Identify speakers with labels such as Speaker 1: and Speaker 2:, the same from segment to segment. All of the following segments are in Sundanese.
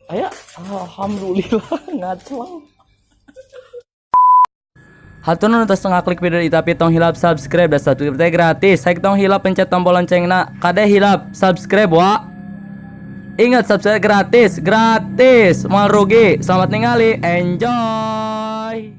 Speaker 1: Aya, alhamdulillah ngaclang. Hatur nuhun tos ngaklik video ieu, tapi tong hilap subscribe, da subscribe teh gratis. Saik tong hilap pencet tombol loncengna. Kade hilap subscribe wa. Ingat, subscribe gratis, gratis, moal rugi. Selamat ningali, enjoy.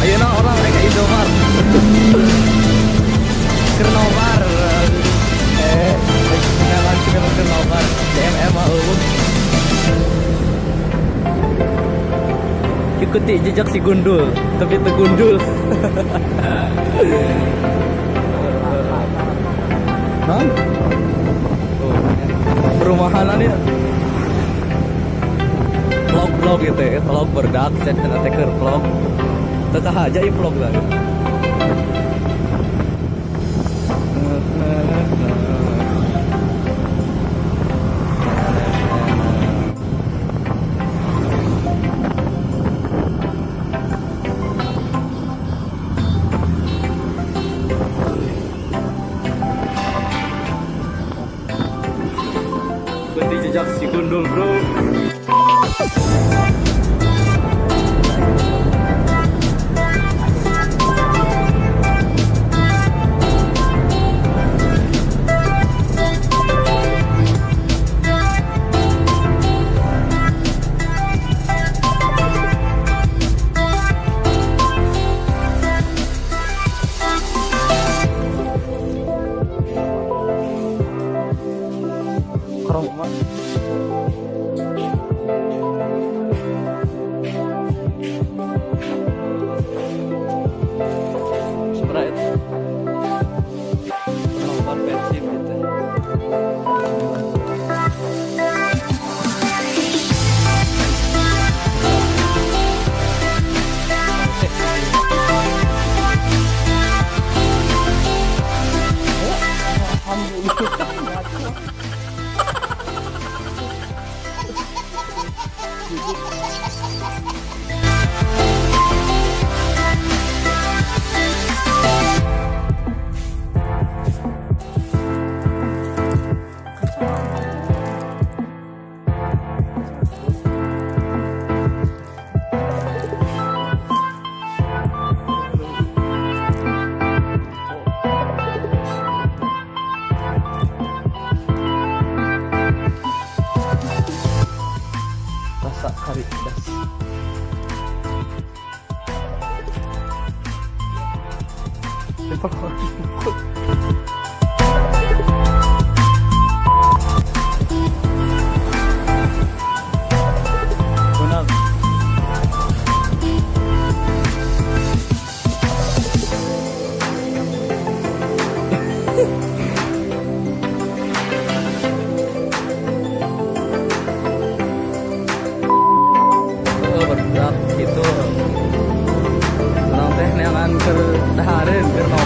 Speaker 1: Ayeuna urang rek ka Indomaret. Keur nobar. Kenalan sih keur nobar. DMM mah euweuh. Ikuti jejak si gundul, tapi teu gundul. Non? Oh, perumahan ya. Vlog-vlog gitu ya, vlog berdak, saya kena teker vlog. Tetap aja i vlog lah. Ikuti jejak si gundul, bro. Kerong mah.
Speaker 2: Hiji.
Speaker 1: Rasa kari pedas. Benar. Oh, bergerak gitu. Urang teh neangan keur dahareun, keur.